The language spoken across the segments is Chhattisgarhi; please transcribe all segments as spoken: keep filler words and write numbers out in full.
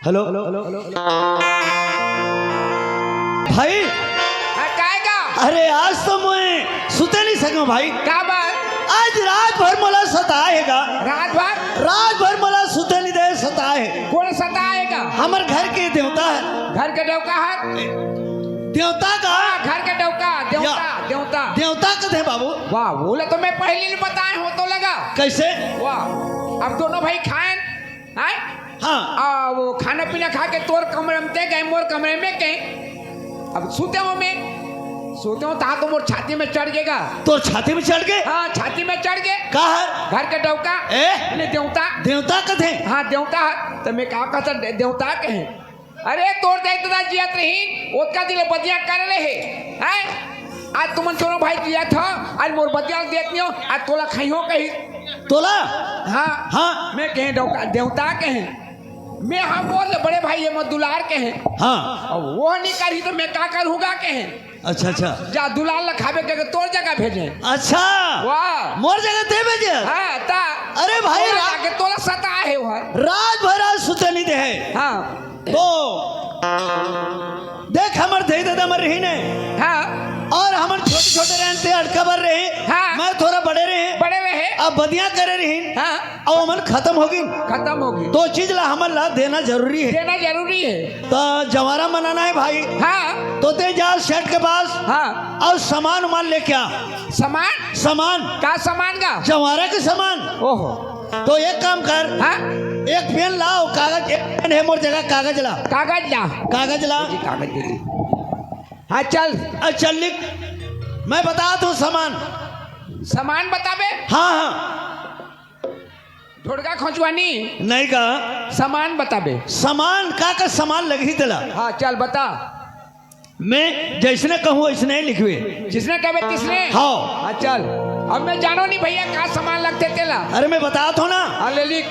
हेलो। भाई। हाँ, काय का? अरे, आज तो मैं सुते नहीं सकूं भाई। का बात? आज रात भर मोला सताए हे गा। रात भर? रात भर मोला सुते नहीं दे, सताए हे। कोन सताए हे गा? हमर घर के देवता हे। घर के डौका हे? देवता का? हाँ, घर के डौका, देवता, या। देवता। देवता कथे बाबू। वाह, वो ला तो मैं पहले नहीं बताए हों तो लगा। कैसे? वाह, अब दोनों भाई खाएं, हैं? हाँ। आ, वो खाना पीना खा के तोर कमरे में ते गए, मोर कमरे में के। अब सुते हों मैं, सुते हों तहाँ तो मोर छाती में चढ़ गे गा। तोर छाती में चढ़ गे? हाँ, छाती में चढ़ गे। का हे? घर के डौका। ए? ले देवता। देवता कथे? हाँ, देवता हे। तो मैं का कहता दे-, देवता कहे। अरे तोर दाई ददा जियत रहिन, ओतका दिन ले बदिया करे रहे, हैं? आज तुमन दोनों भाई जियत हो, आज मोर बदिया ल देत नहीं हो, आज तोला खाइहों कही। तोला? हाँ। हाँ। मैं कहे डौका, देवता कहे। मैं हाँ मोर ले बड़े भाई हे, मोर दुलार कहे। हाँ। अब वो नहीं करही तो मैं का करहूँ गा कहे। अच्छा, अच्छा। जा दुलार ल खाबे कहे तोर जगह भेजे। अच्छा। वाह। मोर जगह ते भेजे? हाँ, ता। अरे भाई, तोला रा- जाके तोला सताए हे वो। रात भर आज सुते नहीं दे हे। हाँ। तो देख, हमर दाई ददा मर रहिन हे। हाँ। और हमन छोटे-छोटे रहेन ते अड़का भर रहे। हाँ। मैं थोड़ा बड़े रहे। बड़े रहे। अब बदिया करे रहिन। हाँ। अब हमन खतम हो गिन। खतम हो गिन। तो चीज ला हमन ला देना जरूरी हे। देना जरूरी हे। तो जंवारा मनाना हे भाई। हाँ। तो ते जा सेठ के पास। हाँ। और सामान उमान लेके आ। सामान? सामान। का सामान गा? जंवारा के सामान। ओहो। तो एक काम कर, हाँ? एक पेन लाव, कागज, एक पेन हे मोर जगह, कागज ला। कागज ला। कागज ला। जी, कागज दे दी। हाँ, चल। अ, चल लिख, मैं बतात हूँ सामान। सामान बताबे? हाँ, हाँ। ढोड़गा खोचवानी? नहीं गा। सामान बताबे? सामान का, का सामान लगही तेला? हाँ, चल बता। मैं जैसने कहूँ वैसने ही लिखबे। जिसने कहबे तिसने? हाँ। हाँ, चल। अब मैं जानों नहीं भैया का सामान लगथे तेला। अरे मैं बतात हूँ ना। हाँ, ले लिख।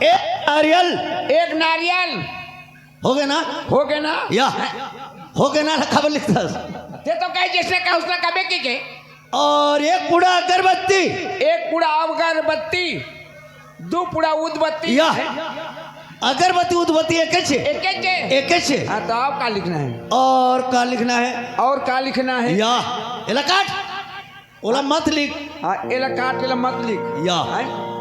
एक नारियल। एक नारियल। हो गे ना? हो गे ना? या। हो गे ना, काबर लिखथस? ते तो कहे जैसने कहे उसने कहबे कहिके। और एक पुड़ा अगरबत्ती। एक पुड़ा अगरबत्ती। दू पुड़ा उदबत्ती। या। अगरबत्ती उदबत्ती एकेच हे। एकेच हे। एकेच हे। हाँ, तो अउ का लिखना हे? और का लिखना हे? और का लिखना हे? या। एला काट। ओला मत लिख। हाँ, एला काट, एला मत लिख। या। हैं?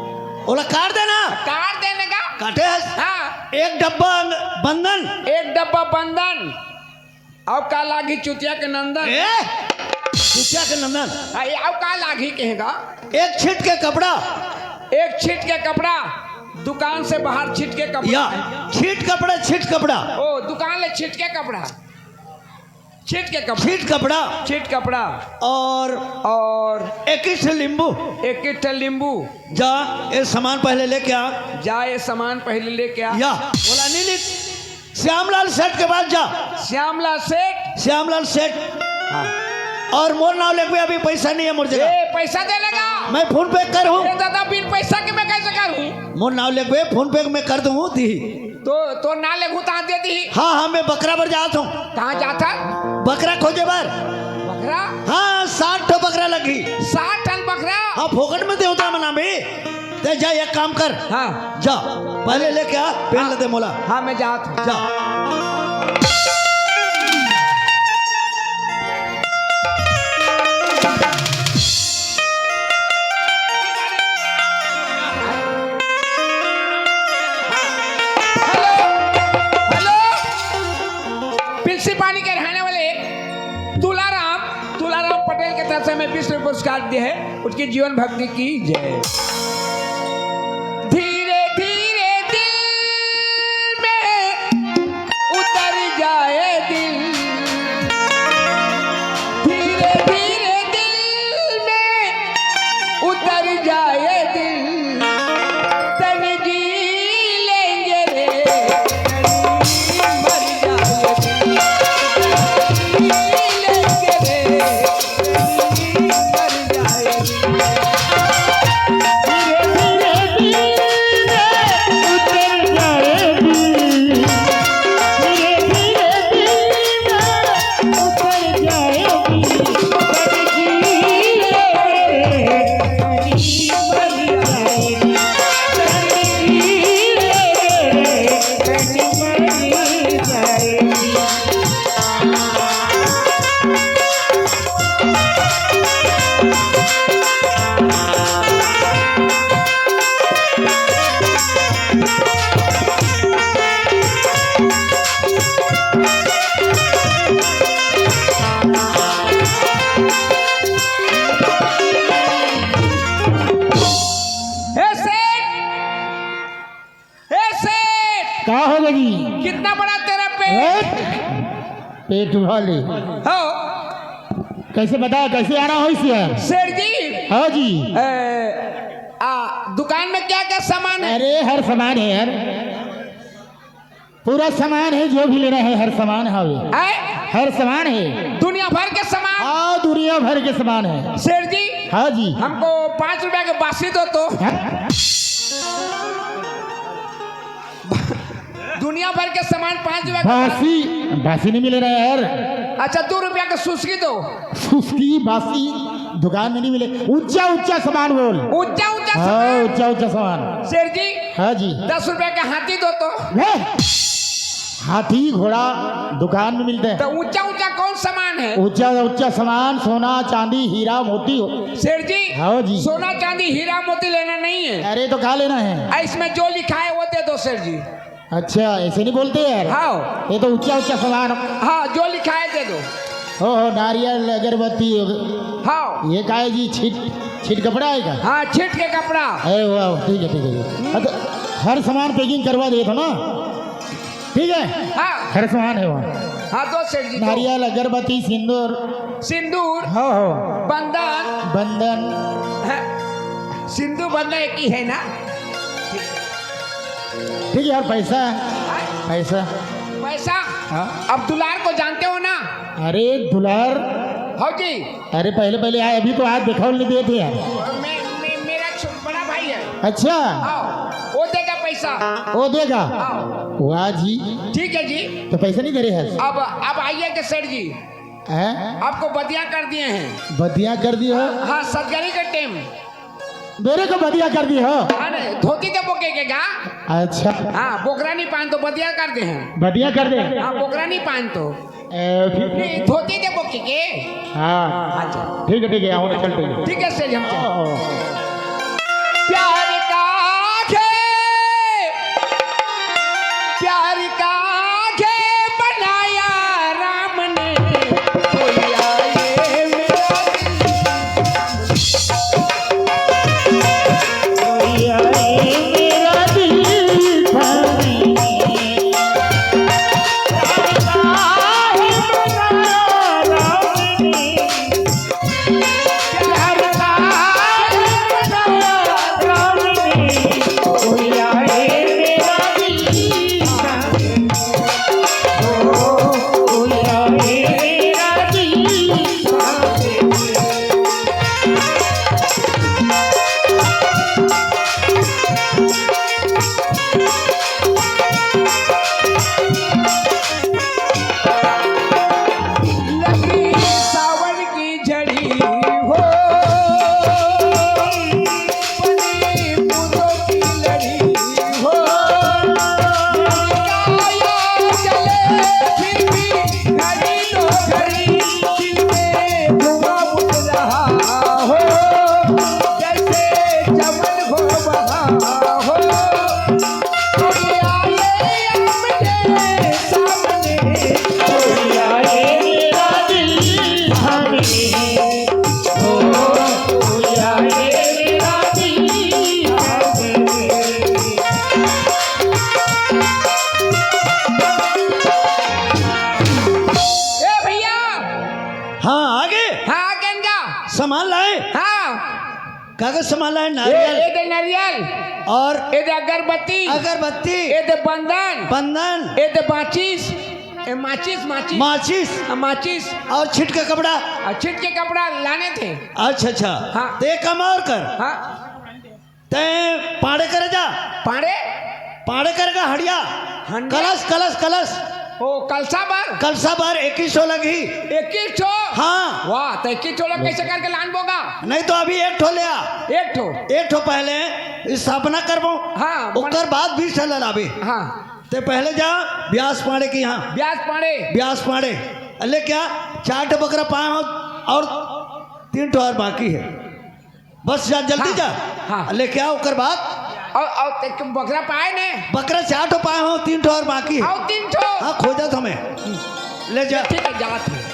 ओला काट देना। काट देने का? काटे हस। हाँ। एक डब्बा बंदन। एक डब्बा बंदन। अउ का लागही चुतिया के नंदन? ए? चुतिया के नंदन। हाँ, ये अउ का लागही कहेगा? एक छिट के कपड़ा। एक छिट के कपड़ा, दुकान से बाहर छिट के कपड़ा। या, छिट कपड़ा, छिट कपड़ा। ओ, दुकान ले छिट के कपड़ा। छिट के कपड़ा। छिट कपड़ा। छिट कपड़ा। और और एक ही ठे लींबू। एक ही ठे लींबू। जा, ये सामान पहले लेके आ। जा, ये सामान पहले लेके आ। या, ओला नहीं लिख। श्यामलाल सेठ के पास जा। श्यामलाल सेठ। श्यामलाल सेठ। हाँ। और मोर नाव लिखबे, अभी पैसा नहीं हे मोर जगह। ए, पैसा दे लेगा। मैं PhonePe कर हूँ। ए दादा, बिन पैसा के मैं कैसे करूँ? मोर नाव लिखबे, PhonePe मैं कर दूँ, दी। तो, तो ना लेगू तहाँ दे दी। हाँ, हाँ, मैं बकरा बर जात हूँ। कहाँ जात है? बकरा खोजे बर। बकरा? हाँ, साठ ठो बकरा लगही। साठ ठन बकरा? हाँ, फोकट में देवता मनाबे। ते जा, एक काम कर। हाँ। जा, पहले लेके आ, पेन ला दे मोला। हाँ, मैं जात हूँ। जा। Hello, hello. पिलसी पानी के रहने वाले तुलाराम, तुलाराम पटेल के तरफ से हमें बीस रुपये पुरस्कार दिए हैं। उसकी जीवन भक्ति की जय। धीरे धीरे दिल में उतर जाए दिल, धीरे धीरे दिल में उतर जाए दिल, तन जी लेंगे रे, तन मर जाए दिल, जी लेंगे रे, तन मर जाए दिल। पेट भले। हाँ। कैसे बता, कैसे आना होइस यार? सेठ जी। हाँ जी। ए, आ, दुकान में क्या क्या सामान है? अरे, हर सामान है यार, पूरा सामान है, जो भी लेना है, हर सामान है। आए? हर सामान है। दुनिया भर के सामान? हाँ, दुनिया भर के सामान है। सेठ जी, हाँ जी। हमको पाँच रुपया के बासी दो तो। हाँ? दुनिया भर के सामान पाँच रुपया के। बासी, बासी नहीं मिले ना यार। अच्छा, दो रुपया के सुस्की दो। सुस्की, बासी दुकान में नहीं मिले। ऊंचा ऊंचा सामान बोल। ऊंचा ऊंचा हाँ, सामान। ऊंचा ऊंचा सामान। सेठ जी, हाँ जी। दस रुपया का हाथी दो तो। ले, हाथी घोड़ा दुकान में मिलते हैं। तो ऊंचा ऊंचा कौन सामान है? ऊंचा ऊंचा सामान, सोना, चांदी, हीरा, मोती हो। सेठ जी, हाँ जी। सोना, चांदी, हीरा, मोती लेना नहीं है। अरे, तो क्या लेना है? आ, इसमें जो लिखा है, वो दे दो, सेठ जी। अच्छा, ऐसे नहीं बोलते यार। हाँ। ये तो ऊंचा ऊंचा सामान। हाँ, जो लिखा है, दे दो। हो, हो, नारियल, अगरबत्ती। हाँ। ये का है जी? छिट, छिट कपड़ा है का? हाँ, छिट के कपड़ा। अरे वाह, ठीक है, ठीक है, ठीक है। अच्छा, हर सामान packing करवा दे तो ना, ठीक है? हाँ। हर सामान है वहाँ। हाँ, दो सेठ जी, दो। नारियल, अगरबत्ती, सिंदूर। सिंदूर। हाँ, हाँ। बंदन। बंदन। हाँ। सिंदूर बंदन एक ही है ना? ठीक है यार, पैसा, हाँ? पैसा। पैसा? हाँ। अब दुलार को जानते हो ना? अरे दुलार। हाँ जी। अरे पहले, पहले आए, अभी तो हाथ दिखाओ नहीं दिए थे यार। मैं, मैं, मेरा छो-, बड़ा भाई है। अच्छा। हाँ, वो देगा पैसा। वो देगा? हाँ। वाह जी। ठीक है जी। तो पैसा नहीं दे रहे हैं? अब, अब आइए के सेठ जी। हैं? आपको बदिया कर दिए हैं। बदिया कर दिए हो? हाँ, सतगरी के टेम। मेरे को बदिया कर दिए हो? अरे, धोती के बोके के गा? अच्छा। हाँ, बोकरा नहीं पान तो बदिया कर दे हैं। बदिया कर दे? हाँ, बोकरा नहीं पान तो। ए, फिर? नहीं, धोती के बोके के। हाँ। अच्छा। ठीक है, ठीक है, आओ ना, चलते हैं। ठीक है, सेठ जी, हम चलते हैं। आओ। प्यार का खेल, प्यार का खेल बनाया राम ने, कोई आए मेरा दिल, कोई आए मेरा दिल थामे। प्यार का खेल बनाया राम ने, लगी सावन की झड़ी हो, पन्नी फूलों की लड़ी हो। काया चले फिर भी घड़ी दो घड़ी, दिल में धुआं उड़ रहा हो, जैसे चमन हो बहा हो। ए भैया। हाँ, आगे। हाँ, आगे इनका। सामान लाए? हाँ। कागज सामान लाए, ए, नारियल। ए दे नारियल। और? ए दे अगरबत्ती। अगरबत्ती। ए दे बंदन। बंदन। ए दे माचिस। ए, माचिस, माचिस। माचिस। हाँ, माचिस। और छिट के कपड़ा। और छिट के कपड़ा लाने थे। अच्छा, अच्छा। हाँ। ते एक काम और कर। हाँ। ते पाड़े करे जा। पाड़े? पाड़े करे का हड़िया। हंडिया? कलश, कलश, कलश। ओ, कलसा बर? कलसा बर, इक्कीस सौ लगही। इक्कीस सौ? हाँ। वाह, तो इक्कीस सौ लोग कैसे करके लान बोगा? नहीं तो अभी एक ठो ले आ। एक ठो? एक ठो पहले स्थापना करबो। हाँ, ओकर बाद बीस ठो लाबे। हाँ। ते पहले जा ब्यास पाड़े के यहाँ। ब्यास पाड़े। ब्यास पाड़े। लेके आ, चार ठो बकरा पाए हो और तीन ठो और बाकी है। बस जा, जल्दी हाँ, जा। हाँ। लेके आ, ओकर बाद। और, और एक बकरा पाए ने? बकरा चार ठो पाए हो, तीन ठो और बाकी है। और तीन ठो? हाँ, खोजत हमें। ले जा। ठीक है, जात है।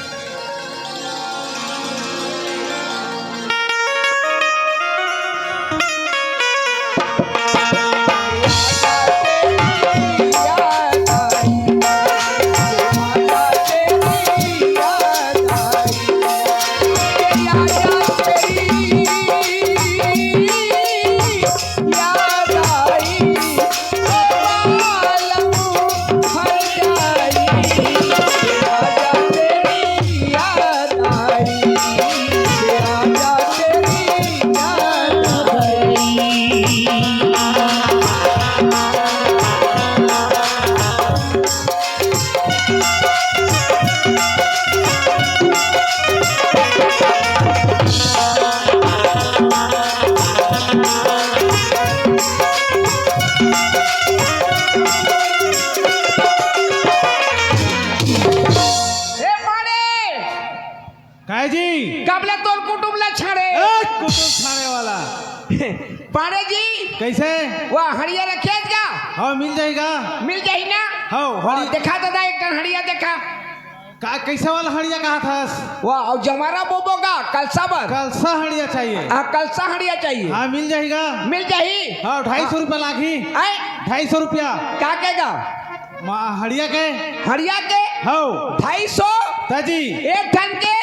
कब ले तोर कुटुम ला छाड़े? ए, कुटुम छाड़े वाला। पाड़े जी। कइसे? वो हड़िया रखे हस का? हाँ, मिल जाही। मिल जाही ना? हाँ, हड़िया। देखा दादा, एक ठन हड़िया देखा। का, कइसे वाला हड़िया कहत हस? वो, अउ जवारा बोबो का, कलसा बर। कलसा हड़िया चाहिए। हाँ, कलसा हड़िया चाहिए। हाँ, मिल जाही। मिल जाही। हाँ, ढाई सौ रुपया लागही। आय? ढाई सौ रुपया। का के गा? मा-, हड़िया के? हड़िया के? हौ। ढाई सौ? त जी। एक ठन के?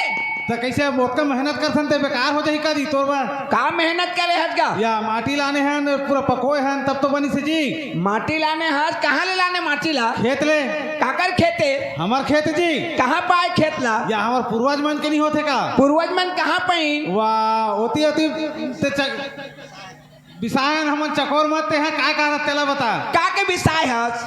त कइसे, ओतका मेहनत करथन ते बेकार हो जाही का जी तोर बर? का मेहनत करे हस गा? या माटी लाने हन, पूरा पकोए हन, तब तो बनिस हे जी। माटी लाने हस, कहाँ ले लाने माटी ला? खेत ले। काकर खेत हे? हमर खेत जी। कहाँ पाए खेत ला? या हमर पूर्वज मन के नहीं होथे का? पूर्वज मन कहाँ पाइन? वाह, ओती, ओती ते च-, बिसायन हमन चकोर मत, तेहा काय कहत तेला बता। का के बिसाय हस?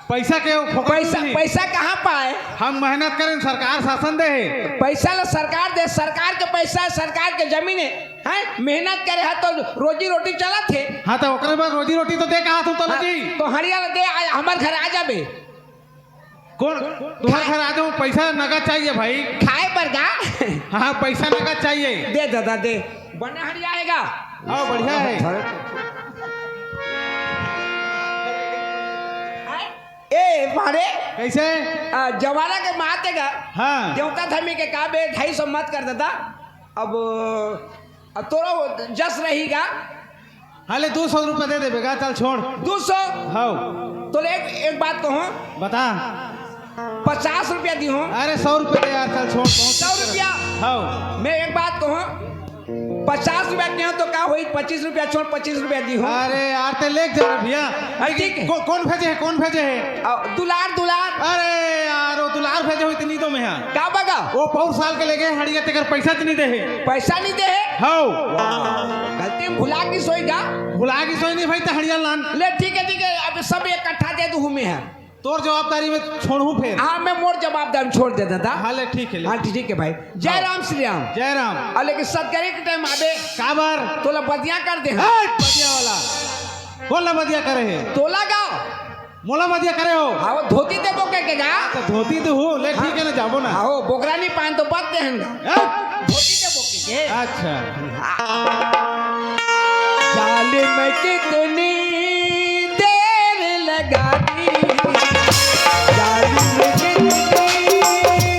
पैसा के फोकट पैसा, नहीं। पैसा कहाँ पाए? हम मेहनत करेन, सरकार शासन दे हे। पैसा ला सरकार दे, सरकार के पैसा, सरकार के जमीन हे, हैं? मेहनत करे ह तो रोजी रोटी चलत हे। हाँ, तो ओकरे बाद रोजी रोटी तो दे कहा तू तोला हाँ, जी। तो हड़िया ला दे, आ, हमर घर आ जाबे। कौन? तुम्हारे घर आ जाऊं, पैसा नगद चाहिए भाई। खाए बर गा? हाँ, पैसा नगद चाहिए। दे दादा, दे। बने हड़िया हे गा? हाँ, बढ़िया है। ए, मारे। कइसे? आ, जवारा के मात हे गा। हाँ। देवता धर्मी के का बे, ढाई सौ मत कर दादा। अब, अब तोरो जस रही गा। हाँ, ले, दू सौ रुपया दे देबे गा, चल छोड़। दू सौ? हौ। तो ले, एक, एक बात कहूँ। बता। पचास रुपया दिहूँ। अरे, सौ रुपया दे यार, चल छोड़, बहुत सौ रुपया? हौ। मैं एक बात कहूँ, पचास रुपया दिहूँ तो का होई, पच्चीस रुपया छोड़, पच्चीस रुपया दिहूँ। अरे यार, ते लेके जा भैया। अरे, ठीक है। को-, कौन भेजे हे, कौन भेजे हे? आ, दुलार, दुलार। अरे यार, वो दुलार भेजे होही त नहीं दो मैं हा। का बगा? वो पौर साल के लेगे हड़िया, तेकर पैसा त नहीं दे हे। पैसा नहीं दे हे? हौ। गलती में भुला गिस होही गा। भुला गिस होही नहीं भाई, त हड़िया लान। ले, ठीक है, ठीक है, अब सब इकट्ठा दे दूँ मैं हा। तोर जवाबदारी में छोड़हूँ फेर। हाँ, मैं मोर जवाबदारी में छोड़ दे दादा। हाँ, ले, ठीक है, ले। हाँ, ठीक है भाई। जय हाँ। राम श्री राम। जय राम। अउ लेकिन सतगरी के टाइम आबे। काबर? तोला बदिया कर दे। हट, बदिया वाला। कोन ला बदिया करे हे? तोला गा। मोला बदिया करे हो? हाँ, वो धोती देबो के, के गा। तो धोती तो हो, ले, ठीक है ना, जाबो ना। हाँ, वो बोकरा नहीं पान तो बद दे हन। हट। धोती देबो के, के। अच्छा। जाल में कितनी देर लगा दी, जाल में कितनी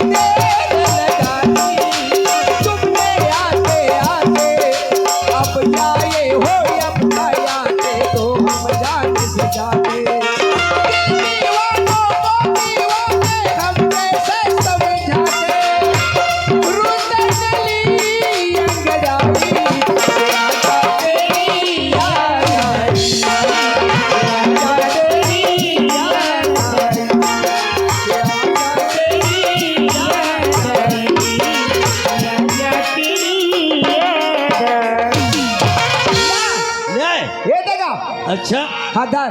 देर लगा दी, तुमने आते आते अब जाए हो अपना याद तो हम जान से जाते। दीवानों को दीवाने हम कैसे समझाते, रुत चली अंगड़ाई। ले। ये देगा। अच्छा। हाँ, धर।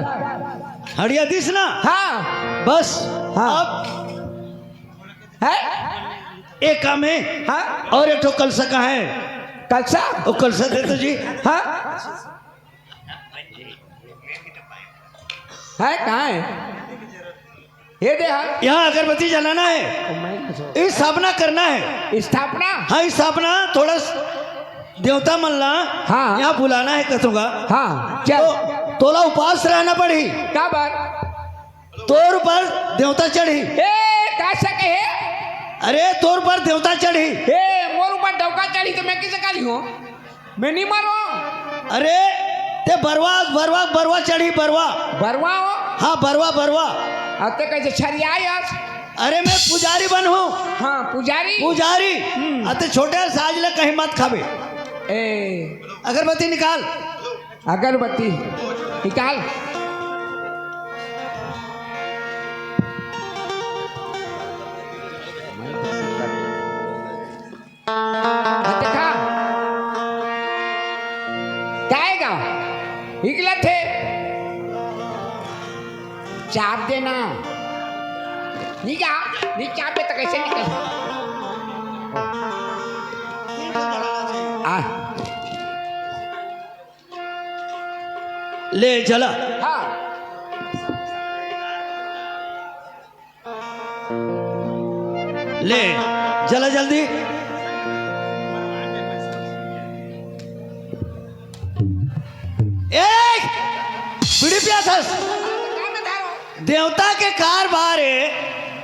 हड़िया दिस ना? हाँ। बस। हाँ। अब है? एक काम है। हाँ। और एक ठो कलसा कहाँ है? कलसा? वो कलसा दे तो जी। हाँ। है, कहाँ है? ये दे, हाँ। यहाँ अगरबत्ती जलाना है। ओ, मैं कुछ स्थापना करना है। स्थापना? हाँ, स्थापना। थोड़ा स-, देवता मन ला हाँ। यहाँ बुलाना है, कथों का। हाँ, चल। तो, तोला उपास रहना पड़ही। का बात? तोर ऊपर देवता चढ़ही। ए, का से कहे? अरे, तोर ऊपर देवता चढ़ही। ए, मोर ऊपर देवता चढ़ही तो मैं किसे करी हूँ? मैं नहीं मरो। अरे, ते बरवा, बरवा, बरवा चढ़ही, बरवा। बरवा हो? हाँ, बरवा, बरवा। अब ते कैसे छरिया यार? अरे, मैं पुजारी बनहूँ। हाँ, पुजारी? पुजारी। हम्म। अते छोटे साज ले कहीं मत खाबे। ए। अगरबत्ती निकाल। अगरबत्ती निकाल। हाँ, देखा? काय गा? निकलत हे। चाप देना। नहीं गा? नहीं चापे तो कैसे निकल? आ। ले, जला। हाँ। ले, जला जल्दी। देवता के कारबार हे।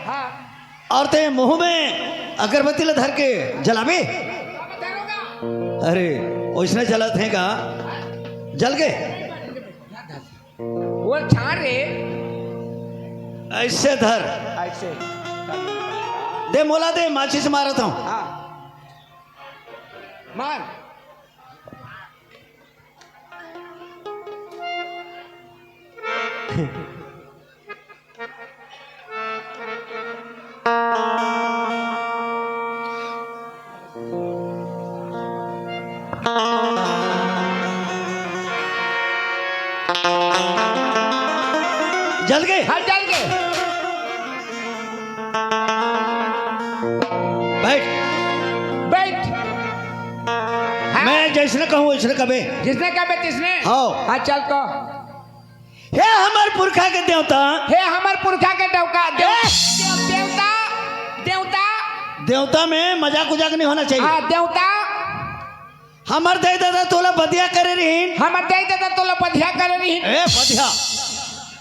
हाँ। अउ ते मुंह में अगरबत्ती ल धर के जलाबे। अरे, ओइसने जलत हे का? जल गे? वो छाड़ रे। अइसे धर। अइसे। दे मोला दे, माचिस मारत हंव। हाँ। मार। जल गे? हाँ, जल गे। बैठ। बैठ। हाँ। मैं जइसने कहूँ, ओइसने कबे। जइसने कबे, तइसने? हाँ। हाँ, चल तो। हे हमर पुरखा के देवता। हे हमर पुरखा के देवका, देव-, ए! देव-, देवता, देवता। देवता में मजाक उजाक नहीं होना चाहिए। हाँ, देवता। हमर दाई ददा तोला बधिया करे रहिन। हमर दाई ददा तोला बधिया करे रहिन। ए, बधिया।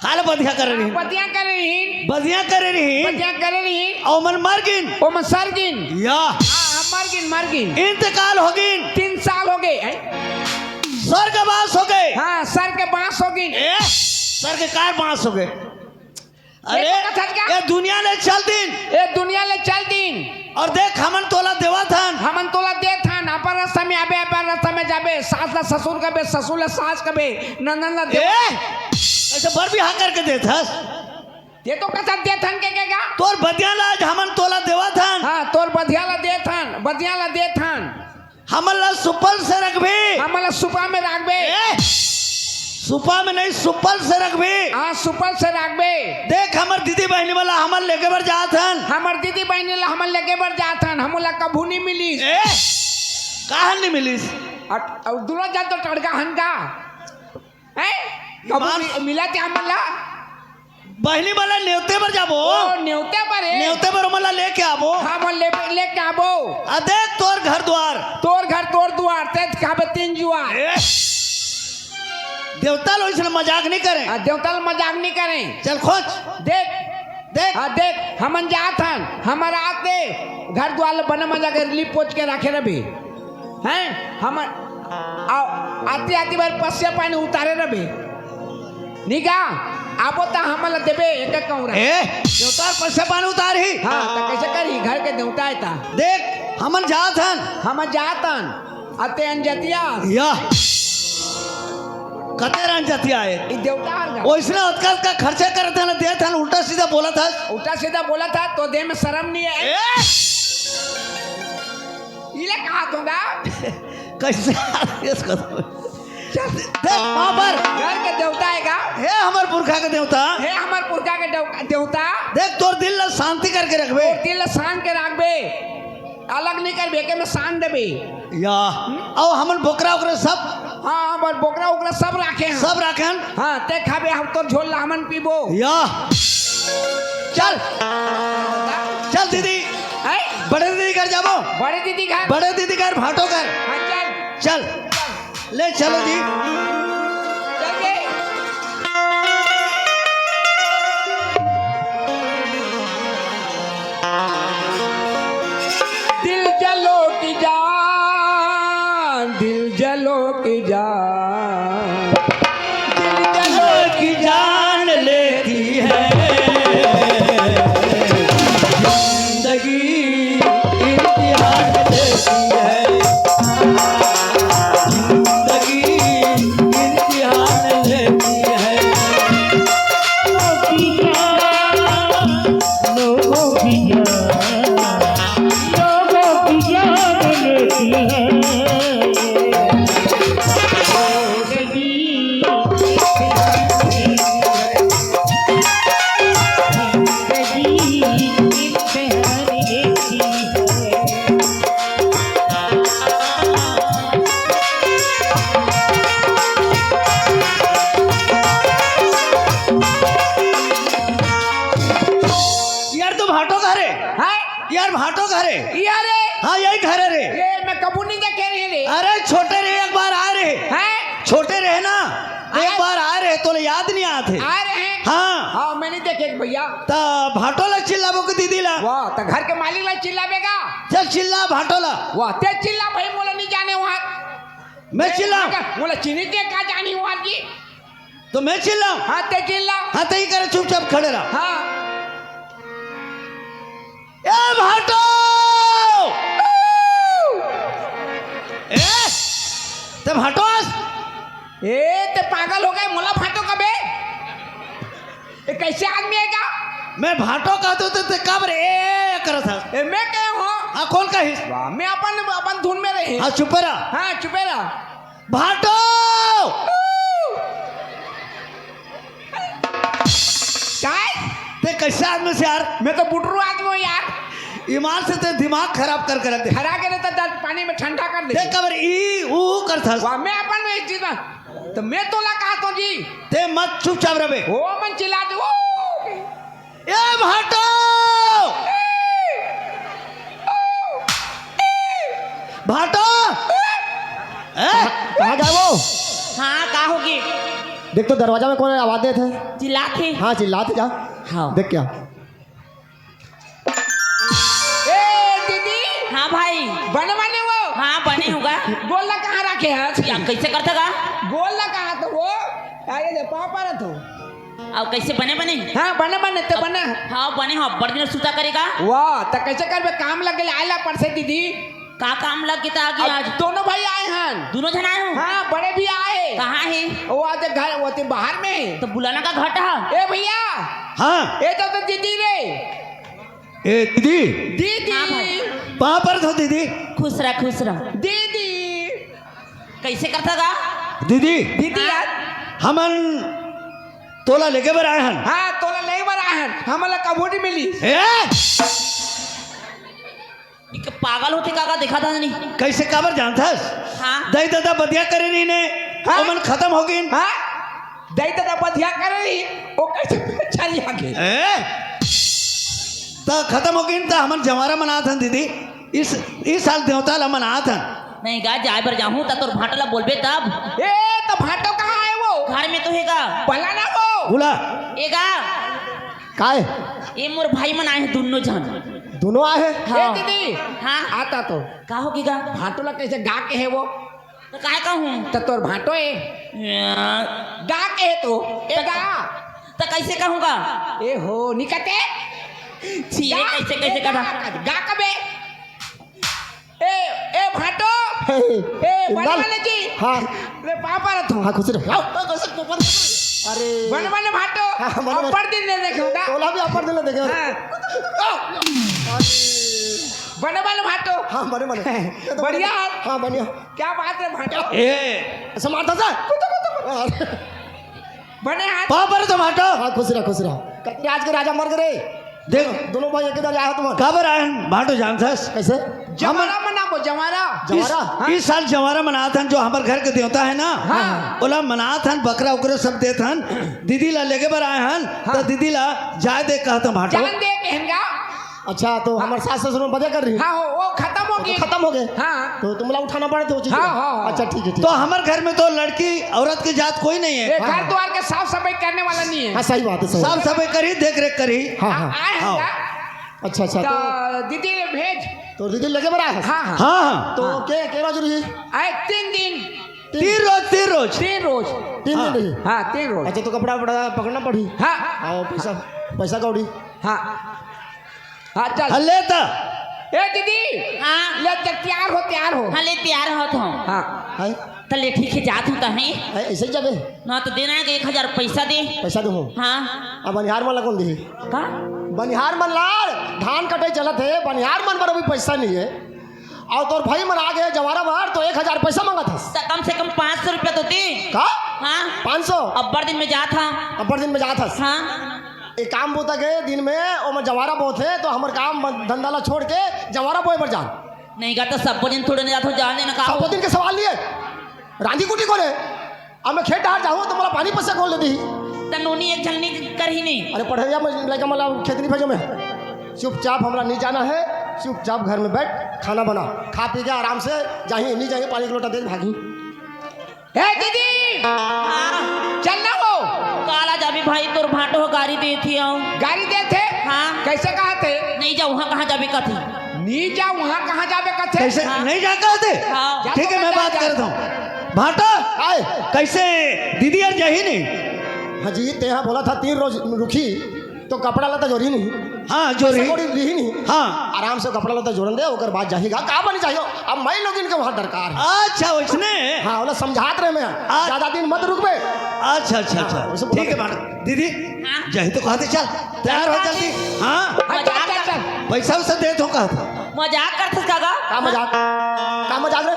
काला बधिया करे रहिन? बधिया करे रहिन। बधिया करे रहिन। बधिया करे रहिन। अउ ओमन मर गिन। ओमन सर गिन। या। हाँ, हाँ, मर गिन, मर गिन। इंतकाल हो गिन। तीन साल हो गे। हैं? स्वर्गवास हो गे। हाँ, स्वर्गवास हो गिन। ए, स्वर्ग कार बास हो गे। अरे, ये तो कथा क्या? ये दुनिया ले चल दिन। ये दुनिया ले चल दिन। अउ देख, हमन तोला देवत हन। हमन तोला देत हन, अपन रस्ता में आबे, अपन रस्ता में जाबे, सास ला ससुर कबे, ससुर ला सास कबे, ननद ला देवत। ए, अइसे बर बिहाव करके देत हस? ये तो कथा देत हन के, के का? तोर बधिया ला आज हमन तोला देवत हन। हाँ, तोर बधिया ला देत हन, बधिया ला देत हन। हमन ला सुपल से रखबे। हमन ला सुपा में राखबे। ए, सुपा में नहीं, सुपल से रखबे। हाँ, सुपल से राखबे। देख, हमर दीदी बहिनी मन ला हमन लेगे बर जात हन। हमर दीदी बहिनी ला हमन लेगे बर जात हन, हमन ला कभू नहीं मिलिस। ए, काहन नहीं मिलिस? अट-, अउ दुनो जन तो टड़का हन का? हैं? कभू ईमान मि-, मिला क्या हमन ला? बहिनी मन ला नेवते बर जाबो। ओ, नेवते बर हे। नेवते बर ओमन ला लेके आबो। हाँ, ओमन ले, लेके आबो। आ देख तोर घर दुआर। तोर घर तोर दुआर, ते खाबे तीन जुआर। ए, देवता ला अइसने मजाक नहीं करे। आ, देवता ला मजाक नहीं करे। चल खोज। देख। देख। हाँ, देख, हमन जात हन, हमर आते घर दुआर ला बने मजा के लीप पोछ के राखे रबे। हैं? हमर, आ, आती, आती बर पसिया पानी उतारे रबे। निगा, आबो त हमन ला देबे एक, एक कौरा। ए, देवता पसिया पानी उतारही। हाँ, त कइसे करही? घर के देवता हे ता। देख, हमन जात हन। हमन जात हन। अते अनजतिया। या। कते अनजतिया हे। ई देवता हर घर। ओइसने ओतका, ओतका खर्चा करत हन, देत हन, उल्टा सीधा बोलत हस। उल्टा सीधा बोलत हस, तो देह में शर्म नहीं हे। ए! इले कहा दूंगा। कइसे आदेश कर दो? चल, देख, वहाँ पर। घर के देवता हे का? हे हमर पुरखा के देवता। हे हमर पुरखा के देव-, देवता। देख, तोर दिल ला शांति करके रखबे। तोर दिल ला शांत के रखबे। अलग नहीं करबे, एके में शांत देबे। या। अउ हमन बोकरा ओकरा सब। हाँ, हमन बोकरा ओकरा सब राखे हन। सब राखे हन। हाँ, ते खाबे, हम तोर झोल ला हमन पीबो। या। चल। चल दीदी। हैं? बड़े दीदी घर जाबो। बड़े दीदी घर? बड़े दीदी घर, भाटो घर। हाँ, चल। चल। ले चलो जी। चल दे। दिल जलो की जान, दिल जलो की जान, दिल जलो की जान लेती है। जिंदगी इम्तिहान लेती है। जिंदगी इम्तिहान लेती है। लोगों की जान, लोगों की जान लेती है। यार, तू भाटो घर हे? हैं? यार, भाटो घर हे? यार रे। हाँ, यही घर हे रे। ये मैं कबू नहीं देखे रहे रे। अरे, छोटे रहे, एक बार आए रहे। हैं? छोटे रहे ना, तो एक आए। बार आए रहे, तोला याद नहीं आत हे। आए रहे। हाँ। हाँ, मैं नहीं देखे भैया। त भाटो ला चिल्लाबो के दीदी ला? वाह, त घर के मालिक ला चिल्लाबे गा? चल चिल्ला भाटो ला। वाह, ते चिल्ला भाई, मोला नहीं जाने वहाँ। मैं चिल्लाऊं? मोला चिन्ही ते का जानी वहाँ की? तो मैं चिल्लाऊं? हाँ, ते चिल्ला। हाँ, ते ही करे, चुपचाप खड़े रह। हाँ। ए भाटो! ए, ते भाटो अस? ए, ते पागल हो गए, मोला भाटो कबे? ए, कैसे आदमी हे गा? मैं भाटो कहत हूँ, ते, ते काबर ए, ए करत हस? ए, मैं कहे हूँ। हाँ, कौन कहिस? वाह, मैं अपन, अपन धुन में रहे। हाँ, चुपे रह। हाँ, चुपे रह। भाटो! काय? ते कैसा आदमी से यार? मैं तो बुटरू आदमी हूँ यार। ईमान से ते दिमाग खराब करके रख दे। खरा के रहता दर्द पानी में ठंडा कर दे। ते काबर ई ऊ करथस? वाह, मैं अपन में इस चीज में, तो मैं तोला कहा तो जी। ते मत चुपचाप रहे। ओ मन चिल्ला दे, ओ। ए भाटो! भाटो! ए? कहाँ गए वो? हाँ, का होगे? देख तो दरवाजा में कौन है, आवाज देत हे। चिल्लात हे। हाँ, चिल्लात हे, जा। हाँ। देख क्या। ए दीदी। हाँ भाई। बने बने वो। हाँ, बने होगा। गोल ला कहाँ रखे हस? या कैसे करता गा? गोल ला कहाँ तो वो? अरे दे पापा रे तू। अउ कैसे बने बने? हाँ, बने बने, ते बने। हाँ, बने हो, अब्बड़ दिन सुता करेगा। वाह, त कैसे करबे? काम लगे ले आयला परसे दीदी। का काम लग के त आगे अब आज? दोनों भाई आए हन। दोनों झन आए हो? हाँ, बड़े भी आए। कहाँ हे? वो आते घर, वो ते बाहर में हे। तो बुलाना का घट हा? ए भैया। हाँ। ए तो, तो दीदी रे। ए दीदी। दीदी। हाँ भाई। पाँव परत हो दीदी। खुश रह, खुश रह। दीदी। कैसे करता गा? दीदी। दीदी यार। हमन तोला लेगे बर आए हन। हाँ, तोला लेगे बर आए हन। हमन ला कभू नहीं मिली। ए! इके पागल होथे का, का देखा था नहीं? कैसे काबर जानथस? हाँ। दई ददा बदिया करे रहिन हे, हाँ? ओमन खतम हो गइन। हाँ? दई ददा बदिया करे रहिन, ओ कैसे चल आगे? ए? त खतम हो गइन, त हमन जंवारा मनात हन दीदी। इस, इस साल देवता ला मनात हन। नहीं गा, जाए बर जाहूँ, त तोर भांटो ला बोलबे तब। ए, त भांटो कहाँ हे वो? घर में तो हे गा। बुला ना वो। बुला। ए गा। काय? ए मोर भाई मन आए हे, दुनों झन। दुनों आए हे? हाँ। ए दीदी। हाँ। आता तो। का होगे गा? भांटो ला कैसे गा के हे वो? त काय कहूँ? त तोर भांटो हे। या। गा के हे तो। ए गा। त कैसे कहूँ गा? ए हो, निकते। छी रे, गा। कैसे, कैसे ए, गा, कहा? गा कबे। ए, ए भांटो। हे, ए, बने इंदल। बने जी। हाँ। ले पाँव परत हूँ। हाँ, खुश रह। हाँ, हाँ, कैसे पाँव परत हूँ? अरे। बने बने भांटो। हाँ, बने बने। अब्बड़ दिन ले देखे हूँ ना। तोला भी अब्बड़ दिन ले देखे हूँ। हाँ। अरे। बने बने भांटो। हाँ, बने बने। ये तो बढ़िया बने। है। हाँ, बढ़िया। क्या बात है भांटो? ए। ऐसा मारता था? अरे। बने हाथ। पाँव परत हूँ भांटो। हाँ, खुश रह, खुश रह। कति राज के राजा मर गए रे। देख। दोनों भाई एक ही दल आए हो तुम। काबर आए हन भांटो जानथस? कैसे? जंवारा मनाबो, जंवारा। इस, जंवारा? हाँ। इस साल जंवारा मनात हन, जो हमर घर के देवता हे ना, हाँ। ओला मनात हन, बकरा उकरा सब देत हन, दीदी ला लेगे बर आए हन, हाँ। त दीदी ला जाए दे कहत हन भांटो। जान दे कहन गा। अच्छा, तो हमर सास ससुर मन बदे कर रही? हाँ, हो, वो खतम हो गए। खतम हो गए? हाँ। तो तुमला उठाना पड़े तो वो चीज हाँ, को? हाँ, हाँ। अच्छा, ठीक है, ठीक तो है। हमर घर में तो लड़की औरत की जात कोई नहीं है। ये घर हाँ। द्वार के साफ सफाई करने वाला नहीं है। हाँ, सही बात है, सही बात साफ है। सफाई करी, देख रेख करी। हाँ, हाँ। आए हैं हाँ। क्या? अच्छा, अच्छा, तो तो दीदी ने भेज। तो दीदी लेगे बर आए हैं? हाँ, हाँ। हाँ, हाँ। तो हाँ। के, के रोज रही? आए तीन दिन। तीन। तीन रोज, तीन रोज। तीन रोज। तीन दिन हाँ। रही? हाँ, तीन रोज। अच्छा, तो कपड़ा वपड़ा पकड़ना पड़ी। हाँ। और पैसा, पैसा कौड़ी? हाँ। हाँ, चल। हाँ, ले त। ए दीदी। हाँ। ले त, तैयार हो, तैयार हो। हाँ, ले तैयार होत हूँ। हाँ। हैं? त ले ठीक हे, जात हूँ त हैं। हैं, ऐसे ही जाबे? ना त देना हे एक हजार पैसा दे। पैसा देहूँ? हाँ। अब बनिहार मन ला कौन देही? का? बनिहार मन ला, धान कटाई चलत हे, बनिहार मन बर अभी पैसा नहीं है। और तोर भाई मन आ गए जंवारा बर, तो एक हजार पैसा मांगत हस। त कम से कम पाँच सौ रुपया तो दे। का? हाँ। पाँच सौ? अब्बड़ दिन में जात हूँ। अब्बड़ दिन में जात हस। हाँ। एक काम बूता के दिन में ओमन जंवारा बोथे, तो हमर काम धंधा ला छोड़ के जंवारा बोए बर जान। नहीं गा, त सब्बो दिन थोड़े न जाथो, जान देना का सबो हो? दिन के सवाल नहीं है। रांधी कुटी कोन हे? अब मैं खेत डहार जाहूँ त मोला पानी पसे कोन ले दिही? त नोनी एक झन नहीं करही नहीं। अरे पढ़ैया में लइका मन ला खेत नहीं भेजो मैं। चुपचाप हमरा नहीं जाना है, चुपचाप घर में बैठ, खाना बना, खा पी के आराम से जाही, नहीं जाही, पानी के लोटा दे भागी। ए दीदी, हाँ। चल ना वो। काला जाबे भाई, तोर भांटो ह गारी देथे अउ। गारी देथे? हाँ। कइसे कहत हे? नहीं जा, उहाँ कहाँ जाबे कथे। नहीं जा, उहाँ कहाँ जाबे कथे? कइसे? हाँ। नहीं जा कहत हे? हाँ। जा ठीक तो हे, मैं जा, बात जा। करत हँव। भांटो, आय। कइसे दीदी यार जाही नहीं? हाँ जी, तेहा बोलत हस तीन रोज रुकही, तो कपड़ा लत्ता जोरही नहीं। हाँ, जोरही। पैसा कौड़ी लिही नहीं। हाँ। आराम से कपड़ा लत्ता जोरन दे, ओकर बाद जाही गा। का बनी जाही हो? अब मैं लोग इनके वहाँ दरकार हे। अच्छा, वइसने? हाँ, ओला समझात रहेंव मैं। आ- ज्यादा दिन मत रुकबे। अच्छा, अच्छा, अच्छा। हाँ, वइसे बोला ठीक हे, था। भांटो। दीदी, हाँ? जाही तो कहत हे, चल, तैयार हो जल्दी। हाँ। हाँ, चल, चल, चल। पैसा वैसा देत हँव कहत हे। मजाक करथस का गा? का मजाक? का मजाक रे?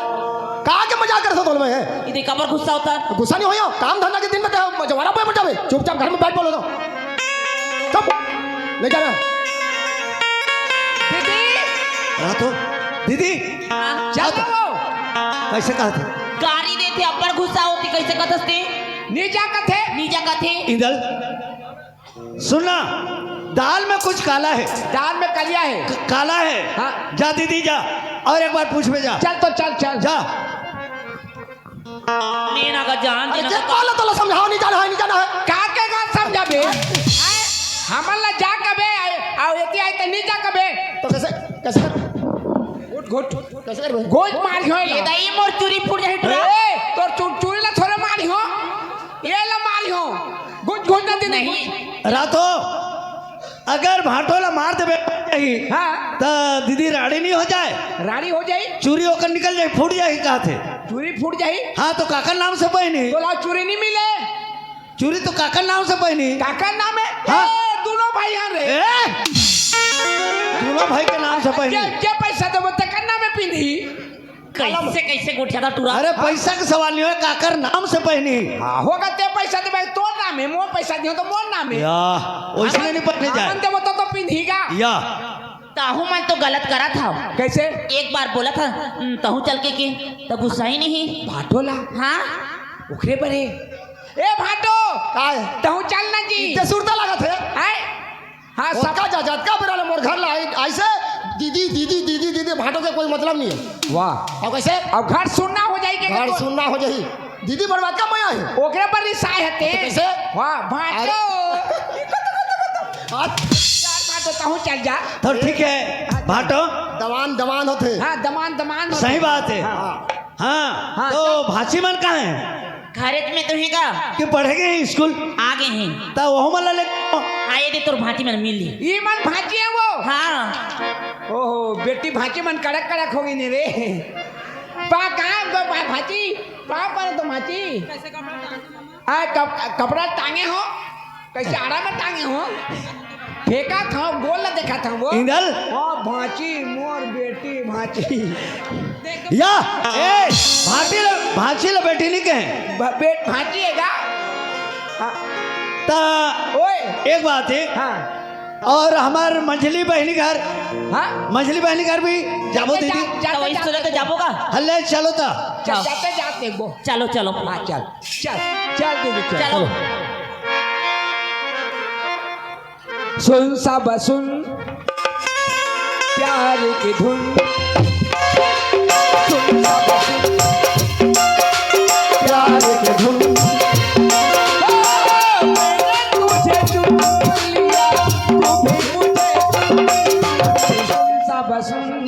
का के मजाक करथस तोल में? ये देख, काबर गुस्सा होथस? गुस्सा नहीं होय हो। काम धंधा के दिन में ते जवारा पे मत जाबे। चुपचाप घर में बैठ बोलो तो। चुप। नहीं जाना। दीदी। हाँ तो, दीदी। हाँ। चल वो। कइसे कहत हे? गारी देथे, अब्बड़ गुस्सा होथे, कइसे कहत हस ते? नहीं जा कथे। नहीं जा कथे। इंदल, सुन ना, दाल में कुछ काला हे। दाल में कलिया हे। क-, काला हे। हाँ। जा दीदी जा, अउ एक बार पूछबे जा। चल तो चल, चल। जा। लेना का जान, अरे, देना जे का बोला तोला समझावँव, नहीं जाना हे, नहीं जाना हे। का के का समझाबे? हैं? हमन ला जा कबे, अउ एती आय त नहीं जा कबे। तो कइसे, कइसे कर? घुट, घुट। कइसे करबे? घुट मारिहँव ए एला। दाई, मोर चूरी फूट जाही टूरा। ए, तोर चू-, चूरी ला थोरे मारिहँव। एला मारिहँव। घुट, घुट ना दीदी, नहीं। घुट। रातो, अगर भांटो ला मार देबे जाही, हाँ। त दीदी राड़ी नहीं हो जाय? राड़ी हो जाही। चूरी ओकर निकल जाही, फूट जाही कहत हे। चूरी फूट जाही? हाँ, तो काकर नाम से पहिनही? तोला चूरी नहीं मिले। चूरी तो काकर नाम से पहिनही। काकर नाम हे? हाँ। ए, दूनों भाई हन रे। ए! दूनों भाई के नाम से पहिनही। जे, जे पैसा देबो, तेकर नाम में पिंधही। कइसे, कइसे गोठियाथस टूरा? अरे, पैसा के सवाल नहीं होय, काकर नाम से पहिनही। हाँ, होगा ते पैसा देबे, तोर नाम हे, मोर पैसा दिहँव तो मोर नाम हे। या, वइसने नहीं पहिने जाय। हमन देबो तो, तो पिंधही गा। या। तहूँ मन तो गलत करत हव। कइसे? एक बार बोलत हँव, "हम्म, तहूँ चल के," के, त गुस्सा ही नहीं। भांटो ला? हाँ। ओकरे बर हे। ए भांटो! काय? तहूँ चल ना जी। इतने सुरता लागत हे? हैं? हाँ, ओतका सब जा, जतका बेरा ले मोर घर ला आई, अइसे दीदी, दीदी, दीदी, दीदी, भांटो के कोई मतलब नहीं हे। वाह। अब कइसे? अब घर सुन्ना हो जाही के घर तो सुन्ना हो जाही। दीदी बर्बाद का मया हे। ओकरे बर रिसाय हे ते। तो कइसे? वाह, भांटो। अरे। आज यार, भांटो, तहूँ चल जा। तो ठीक हे, भांटो। दमान, दमान होथे। हाँ, दमान, दमान होथे। सही बात हे। हाँ। हाँ, हाँ, तो चल। भांची मन कहाँ हे? घरेच में तो हे गा। कि पढ़े गे हे स्कूल? आ गे हे। त ओहू मन ला ले। हाँ, ये दे तोर भांची मन मिल ली। ई मन भांची हे वो? हाँ। ओहो, बेटी भांची मन कड़क कड़क हो गे रे। पा, कहाँ ब-, ब-, भांची? पा, पा तो भांची। आ, कप-, कपड़ा टांगे हो? कइसे आड़ा में टांगे हो? फेंकत हँव, गोल ला देखत हँव वो। इंदल। हाँ, भांची, मोर बेटी, भांची। या, ए, भांची ला, भांची ला बेटी नहीं कहे। ब-, बे-, भांची हे गा? हाँ। त ओए। एक बात हे। हाँ। अउ हमर मंझली बहिनी घर, हाँ? मंझली बहिनी घर भी जाबो जाते दीदी। जा-, जाते त वही जाते सोचे तो जाबो का? हल्ले चलो त। चल, जाते जाते वो। चलो, चलो। हाँ, चल। चल, चल दीदी, चल। चलो। सुन सब सुन प्यार की धुन। सुन सब सुन प्यार की धुन। ओ, मैंने तुझे चुन लिया, तू भी मुझे चुन लिया। सुन सब सुन।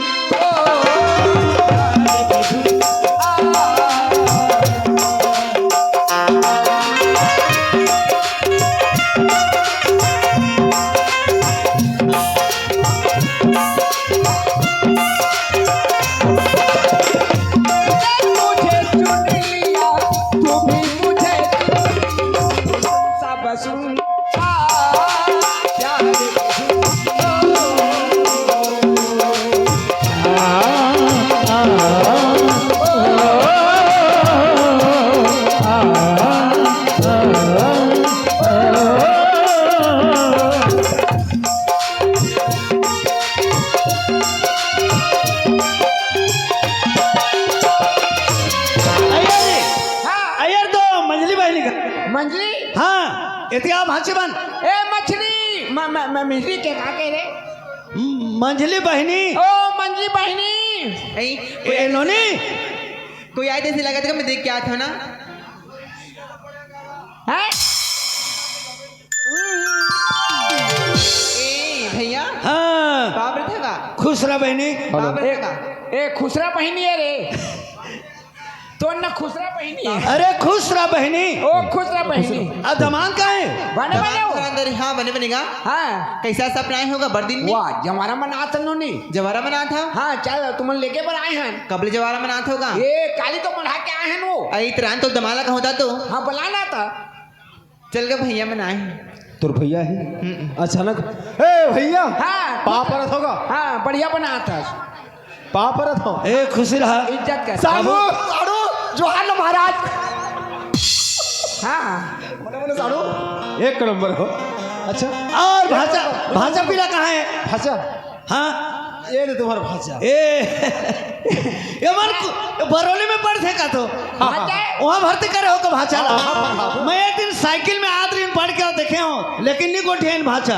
अय्यर जी, हाँ। अय्यर तो मंझली बहिनी का। मंझली? हाँ, एती आ भांची मन। ए मछली, म-, म-, म-, मिछली के का कहे रे? मंझली बहिनी। ओ मंझली बहिनी। ए, ए, नोनी। कोई आय तइसे लगत हे, मैं देख के आत हँव ना। हैं? खुश रह बहिनी। हेलो। बाप रे ए, का? ए, खुसरा बहिनी हे रे। तोर ना खुसरा बहिनी हे। अरे खुश रह बहिनी। ओ खुसरा बहिनी। अब दमांद कहाँ हे? बने बने हो। अंदर, हाँ, बने बने गा। हाँ। कइसे सपना आए होगा बड़ दिन में? वाह, जवारा मनात हन नोनी। जवारा मनात हा? हाँ, चल, तुमन लेके बर आए हन। कब ले जवारा मनात होगा? ए, काली तो मना के आए हन वो। अरे, इतरान तो दमाला का होता तो। हाँ, बुलाना था। चल गा भैया, मैं ना आए। तोर भैया हे? हम्म। अचानक, ए भैया, हाँ। पाँव परत होगा। हाँ, बढ़िया बनात हस। पाँव परत हो। ए, खुशी रहा। इज्जत कर। साढ़ू, साढ़ू, जोहार लो महाराज। हाँ। बोले, बोले, साढ़ू। एक नंबर हो। अच्छा। और भांचा, भांचा पीला कहाँ हे? भांचा। हाँ। ये दे तुम्हारा भांचा। ए, ये मन कु-, बरौली में पढ़थे का तो? हाँ, हाँ। वहाँ भर्ती करे हो का भांचा ला? हाँ, हाँ, हाँ। मैं एक दिन साइकिल में आत रहिन पढ़ के देखे हो, लेकिन नहीं गोठियाइन भांचा।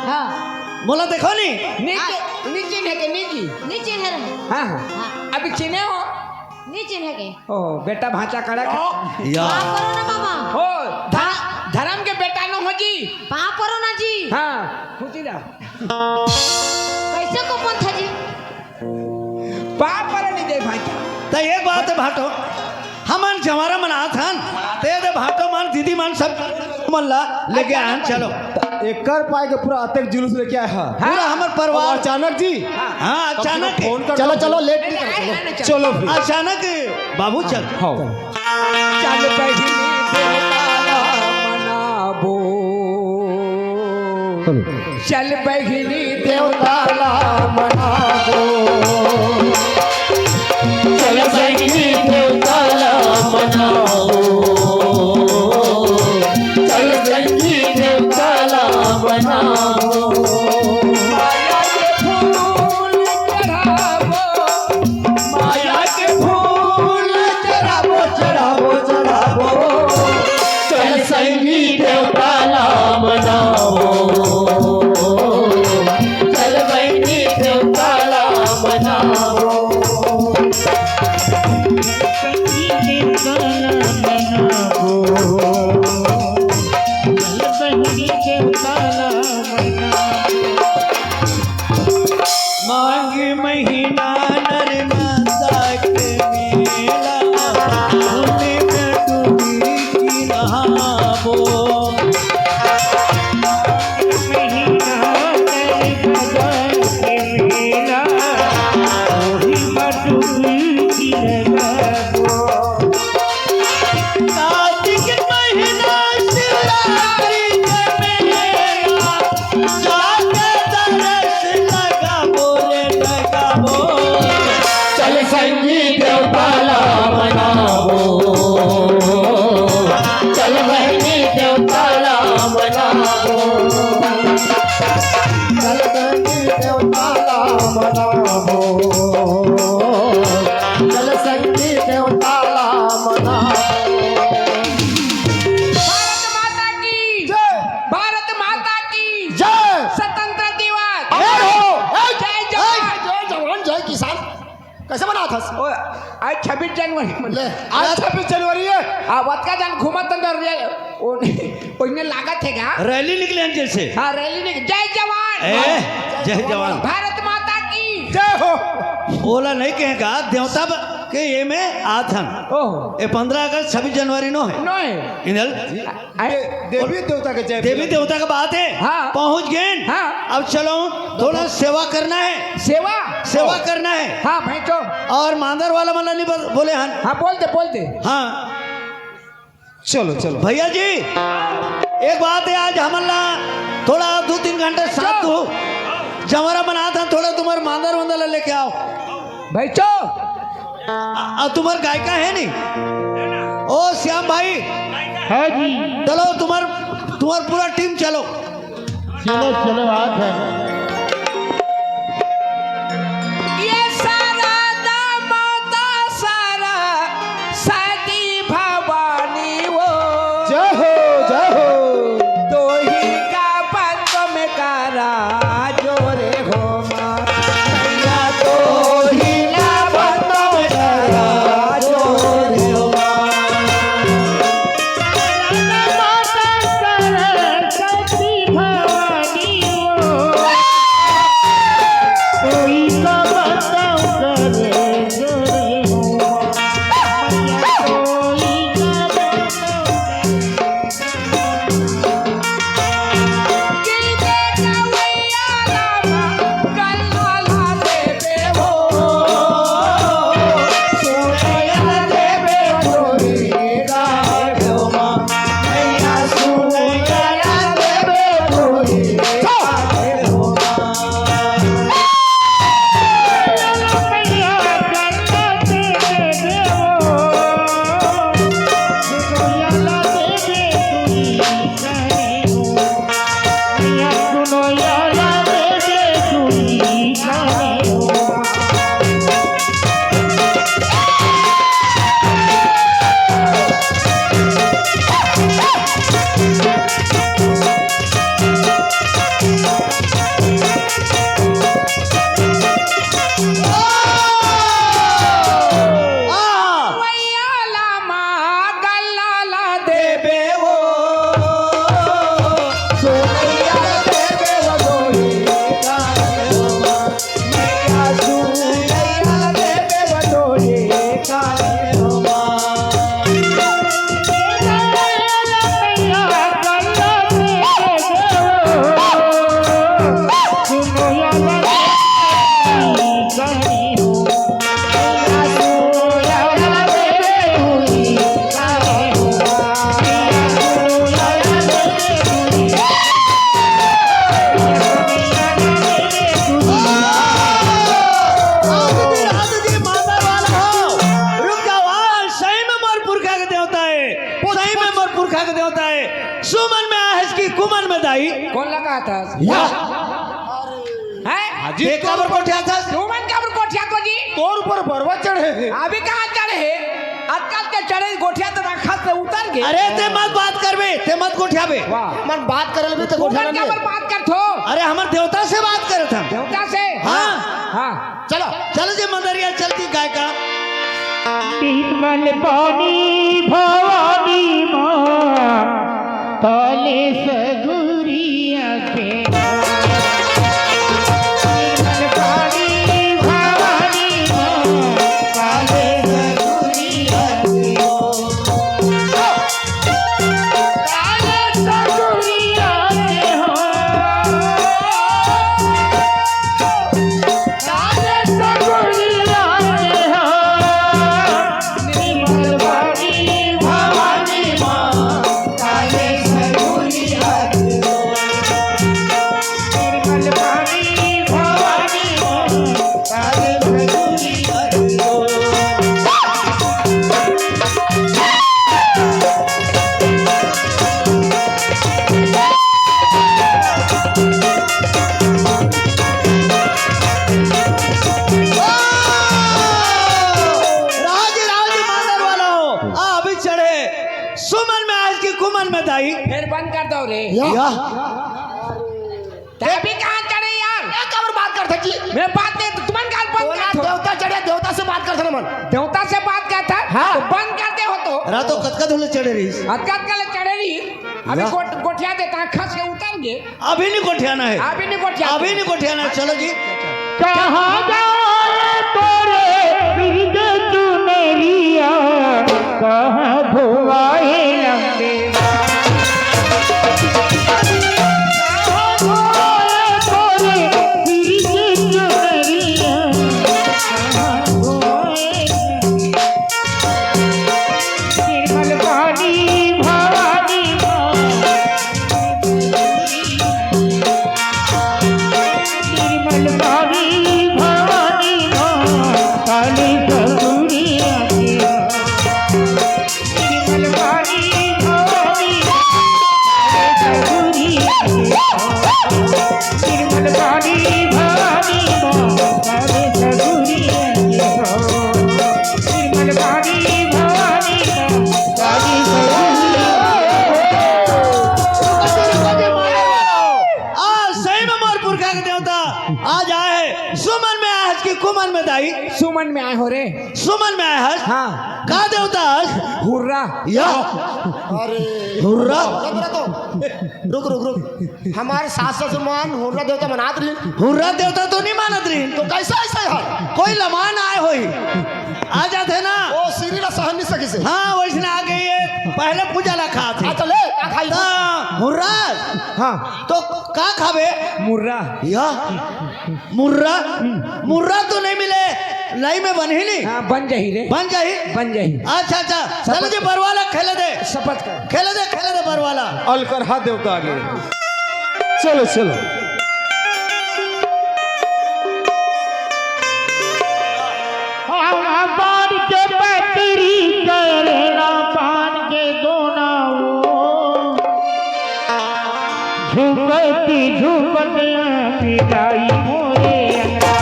हाँ। मोला देखो नहीं। नीचे, नीचे है के नीचे? नीचे है रे। हाँ, हाँ। हाँ। अभी चिन्हे हो? नीचे है के? ओ, बेटा भांचा कड़ा के। या। माफ करो ना मामा। हो, ध-, धर्म के बेटा नो हो जी। पाँव परो ना जी। हाँ, खुशी रहा। कइसे को पंथ जी? पाँव परे नहीं दे भांचा। त एक बात हे भाटो, हमन जवारा मनात हन, ते दे भाटो मन, दीदी मन, सब मन ला लेके आए हन, चलो। एकर पाए के पूरा अतेक जुलूस लेके आए हा। हाँ। पूरा हमर परिवार। अचानक जी। हाँ, अचानक। फोन कर चलो, चलो, लेट नहीं नहीं, नहीं, करो, नहीं, चलो। नहीं, चलो फिर। अचानक बाबू चल। हाँ। चल बहिनी देवता ला मनाबो। चलो। चल बहिनी देवता ला मनाबो। चल बहिनी देवता ला मनाबो। चल बहिनी देवता ला मनाबो। माया के फूल चढ़ाबो। माया के फूल चढ़ाबो, चढ़ाबो, चढ़ाबो। चल संगी देवता ला मनाबो। चल बहिनी देवता ला मनाबो। संगी देवता ला मनाबो। चल बहिनी देवता ला मनाबो। माघ महीना नर्मदा के मेला, उन्हीं में डुबकी नहाबो। माघ महीना नर्मदा के मेला, उन्हीं में डुबकी नहाबो। कार्तिक महीना शिवरात्रि के मेला, जाके दरस लगाबो रे लगाबो। चल संगी देवता ला मनाबो, चल बहिनी देवता ला मनाबो। चल संगी देवता ला मनाबो, चल संगी देवता ला मनाबो। भारत माता की जय। भारत माता की जय। स्वतंत्र दिवस। जय हो। जय जवान। जय जवान, जय किसान। कइसे मनात हस? ओ, आज छब्बीस जनवरी मन। ले, आज छब्बीस जनवरी हे। आ, वतका जन घूमत अंदर रे, ओ, ओइने लागत हे गा? रैली निकले हन जइसे। हाँ, रैली निकले। जय जवान। ए, जय जवान। भारत माता की जय हो। ओला नहीं कहेगा, देवता ब-, के ये में आथन। ओह। ए, पंद्रह अगस्त, छब्बीस जनवरी नो हे। नो हे। इंदल। आए? दे-, देवी देवता के जय देवी बोले। देवता का बात हे। हाँ। पहुँच गेन। हाँ। अब चलो, थोड़ा सेवा करना हे। सेवा? सेवा करना हे। हाँ, भाई तो। अउ मांदर वाला मन ला नहीं ब-, बोले हन। हाँ, बोल दे, बोल दे। हाँ। चलो, चलो। भैया जी, एक बात हे, आज हमन ला थोड़ा दू तीन घंटा साथ दो। जवारा मनात हन, थोड़ा तुम्हर मांदर वांदर ला लेके आओ। भाई चो। अउ तुम्हर गायिका हे नी? ओ श्याम भाई। हाँ जी। चलो तुम्हर, तुम्हर पूरा टीम चलो। चलो, चलो, हाथ है। ये सारा दामोदर सारा सती भवानी वो। जय हो, जय हो। तो ही का बंद में करा जोरे हो माँ। मैया तो ही का बंद में करा जोरे हो माँ। माता सरस्वती भवानी वो। आज दिन, आज दिन माता वाला हो। रुक जाओ, आज सही में मोर पुरखा के देवता है, सही में मोर पुरखा के देवता है। सुमन में आहे कि कुमन में दाई? कोन लगा था? या। हैं? हाजी, ते काबर गोठिया था? तुमन काबर गोठिया तो जी? तोर ऊपर बरवा चढ़े हे। अभी कहाँ चढ़े हे? आजकल के चढ़े गोठिया तो राखा से उतर गए। अरे, ते मत बात करबे, ते मत गोठियाबे। वाह। मन बात करे ले भी तो तुमन गोठिया नहीं काबर है। बात करथो? अरे, हमर देवता से बात करत हम। देवता से? हाँ। हाँ। चलो, चलो जी, मंदरिया चलती गाय का। निर्मल पानी भवानी माँ, काले सगुरिया के। निर्मल पानी भवानी माँ, काले सगुरिया के। राज, राज मांदर वाला हो, आ अभी चढ़े। सुमन में आहे कि कुमन में दाई? फिर बंद कर दो रे। या। या। तभी कहाँ चढ़े यार? ये काबर बात करत हस जी? मैं बात नहीं, तुमन का बंद तोला कर दो। देवता चढ़े, देवता से बात करत हन मन। देवता से बात करत हन? हाँ। तो बंद कर दे हो तो। रातो कतका धुले चढ़े रहिस? अतका कल चढ़े रहिस। अभी या। गोट-, गोठिया देता है, खस के उतर गे। अभी नहीं गोठियाना है। अभी नहीं गोठियाना। अभी नहीं गोठियाना है। चलो जी। कहाँ जाए तोरे बिरज चुनरिया, कहाँ धोवाए लंबे। कहाँ धोवाए तोरे बिरज चुनरिया, कहाँ धोवाए लंबे। निर्मल पानी भवानी माँ। निर्मल पानी भवानी माँ। सुमन में दाई। सुमन में आए हो रे। सुमन में आए हस? हाँ। का देवता हस? हुर्रा। या। अरे। हुर्रा। रुक, रुक, रुक, रुक। हमारे सास ससुर मन हुर्रा देवता मनात रहिन। हुर्रा देवता तो नहीं मानत रहिन। तो कैसा ऐसा है? कोई लमान आए होई। आ जाथे ना। ओ, सीरी ला सहन नहीं सकिस हे। हाँ, वैसने आ गई है। पहले पूजा ला खात हे। अच्छा, ले, का खाई? ता, हुर्रा। हाँ। तो का खाबे? मुर्रा। या। मुर्रा? मुर्रा तो नहीं मिले। लाई में बनही नहीं? हाँ, बन जाही रे। बन जाही? बन जाही। अच्छा, अच्छा। चलो जी, बरवाला खेले दे। शपथ कर। खेले दे, खेले दे बरवाला। अलकरहा देवता आगे। चलो, चलो। हम बांध के पैतरी करेला पान के दोना वो। झुकती झुकत पिलाई मोरे अंगना।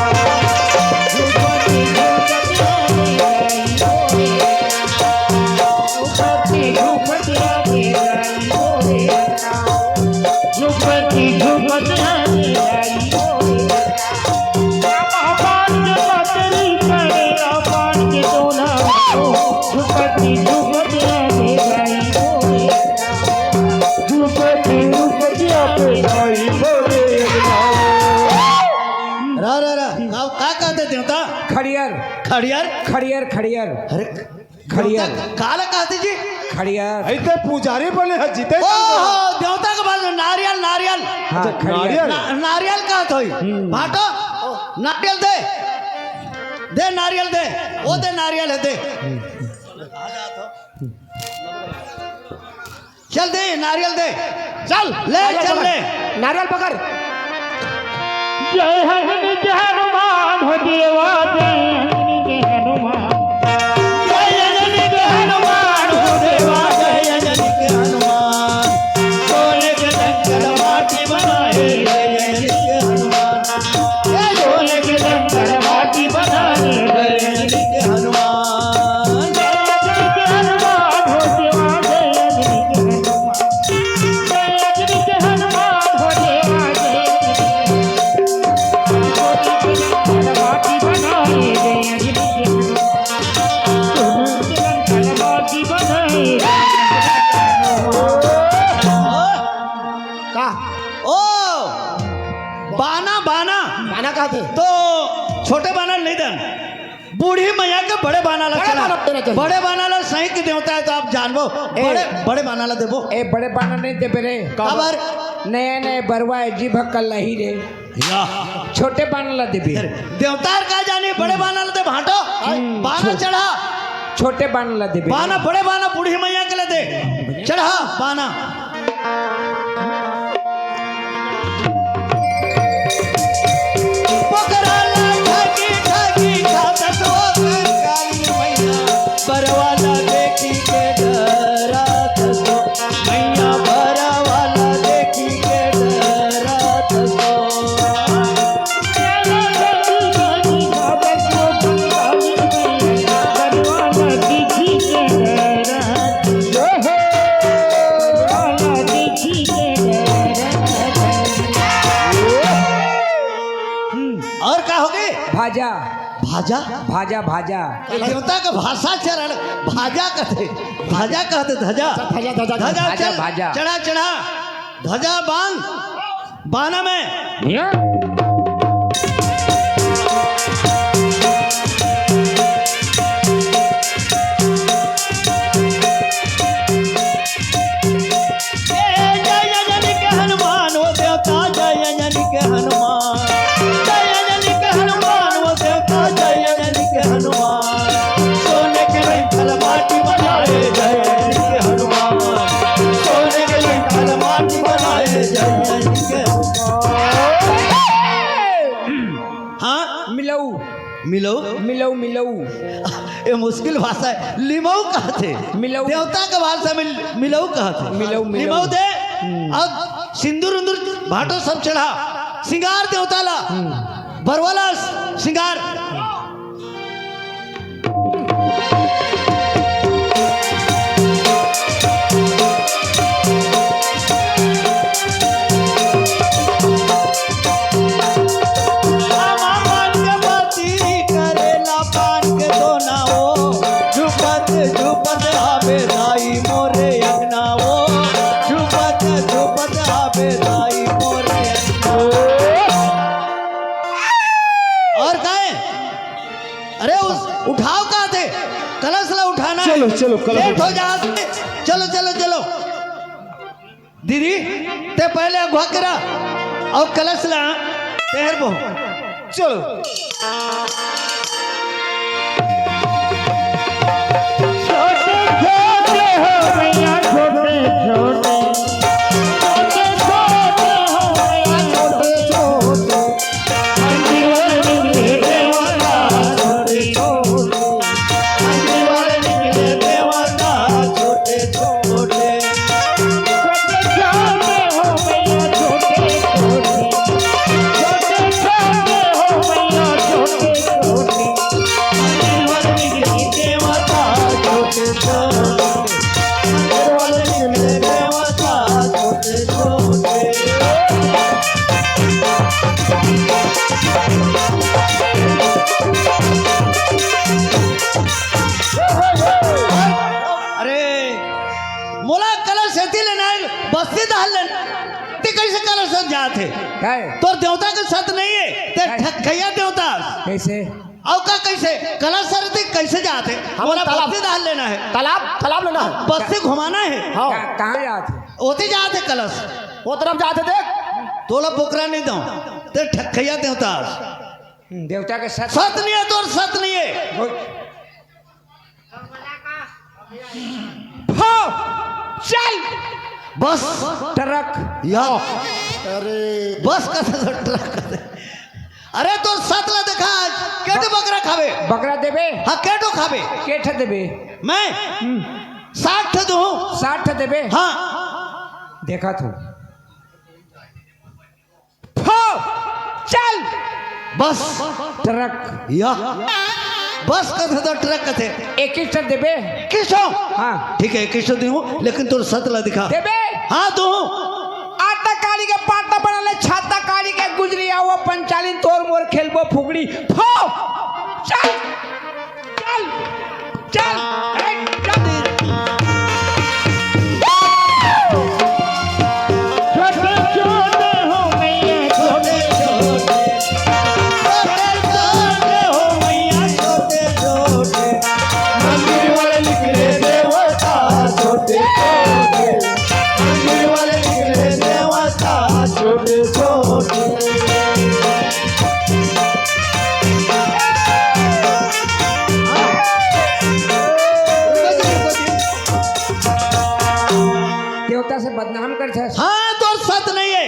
झुकती झुकत पिलाई मोरे अंगना। झुकती झुकत पिलाई मोरे अंगना। झुकती झुकत पिलाई मोरे अंगना। रा, रा, रा। का, का कहते देवता? खड़ियर। खड़ियर? खड़ियर, खड़ियर। अरे, खड़ियर। देवता काला कहते जी? खड़ियर। अरे, ते पुजारी बने ह, जीते ओ, हो, देवता के बाद नारियल, नारियल। हाँ, अच्छा, खड़ियर। नारियल। ना-, नारियल कहत होई। हम्म। भाटो, नारियल दे। दे नारियल दे। वो दे नारियल है, दे। चल दे, नारियल दे। चल, ले, नारियल चल पकड़। ले। नारियल पकड़। जय हनुमंत हनुमान हो देवा, जय हनुमंत हनुमान। जय हनुमंत हनुमान हो देवा, जय हनुमंत हनुमान। सोने के लंका माटी बनाए, जय हनुमंत हनुमान। जय हनुमंत हनुमान। जय हनुमंत हनुमान। का? ओ, बाना, बाना। बाना का थे? तो छोटे बाना नहीं देन। बूढ़ी मैया के बड़े बाना ला बड़े चढ़ा। बाना देना चाहिए। बड़े बाना ला सही के देवता है तो आप जानबो। ए। बड़े, बड़े बाना ला देबो। ए, बड़े बाना नहीं देबे रे। काबर? नया नया बरवा है, जी भक्का लही रे। या। छोटे बाना ला देबे। अरे, देवता हर का जानी, बड़े बाना ला दे भाटो। हम्म, बाना छो-, चढ़ा। छोटे बाना ला देबे। बाना, बड़े बाना बूढ़ी मैया के ला दे। चढ़ा बाना। पोखरा ला ठाकी ठाकी खातस वो कंकाली मैया, बरवाला देखी के डरातस वो, मैया बरवाला देखी के डरातस वो। हम्म। और का होगे? भाजा। भाजा? भाजा, भाजा। ये देवता का भाषा चरण, भाजा कथे। भाजा कहते, धजा। अच्छा, धजा, धजा, धजा, भाजा, चल, भाजा। चढ़ा, चढ़ा। धजा बांध। बाना में। भैया। जय जय जनिक हनुमान हो देवता, जय जनिक हनुमान। जय जनिक हनुमान हो देवता, जय जनिक हनुमान। सोने के लंका माटी बनाए, जय जनिक हनुमान। सोने के लंका माटी बनाए, जय जनिक हनुमान। हाँ? मिलऊ। मिलऊ? मिलऊ, मिलऊ। ये मुश्किल भाषा है। लिमऊ कहते। मिलऊ। देवता के भाषा में मिलऊ कहते। मिलऊ, मिलऊ। लिमऊ दे। हम्म। अब सिंदूर उंदूर भाटो सब चढ़ा। सिंगार देवता ला। हम्म। बरवाला सिंगार। अरे उस, उठाव का थे, कलश ला उठाना हे। चलो, चलो, कलश लेट हो उठाओ। जा। चलो, चलो, चलो। दीदी, ते पहले अगुवा करा, अउ कलश ला तेहर बो। चलो। छोटे छोटे हो भैया, छोटे छोटे। छोटे छोटे हो भैया, छोटे छोटे। अरे, मोला कलश सेती लेना हे, बस्ती डहर लेना। ते कइसे कलश सत जात हे? काय? तोर देवता के सत नइ हे, ते काय? ठकइया देवता। कइसे? अउ का कइसे? कलश सेती कइसे जात हे? हमन मोला तालाब। बस्ती डहर लेना हे। तालाब, तालाब लेना हे। बस्ती घुमाना हे। हाँ। का-, कहाँ जात हे? ओती जात हे कलश। ओ तरफ जात हे, देख। तोला बोकरा नइ दंव। ते ठकइया देवता। हम्म, देवता के सत। सत नइ हे, तोर सत नइ हे। वो हाँ, चल। बस। ट्रक। या। अरे। बस कथे तो ट्रक कथे। अरे तोर सत ला देखा आज, के ठो बकरा खाबे? बकरा देबे? हाँ, के ठो खाबे? के ठो देबे? मैं? हम्म। साठ ठो दूँ। साठ ठो देबे? हाँ। देखा तू। हो, चल। बस। ट्रक। या। बस कथे तो ट्रक कथे। इक्कीस ठो देबे? इक्कीस ठो? हाँ। ठीक हे, इक्कीस ठो दूँ, लेकिन तोर सत ला दिखा। देबे? हाँ, दूँ। आटा काड़ी के पाटा बना ले, छाता काड़ी के गुजरी, आओ पंचालिन तोर मोर खेलबो फुगड़ी। हो, चल। चल, चल, ए, चल। छोटे छोटे हो मैया, छोटे छोटे। छोटे छोटे हो मैया, छोटे छोटे। मंदिर वाले निकले देवता, छोटे छोटे। मंदिर वाले निकले देवता, छोटे छोटे। देवता से बदनाम करथस। हाँ, तोर सत नइ हे।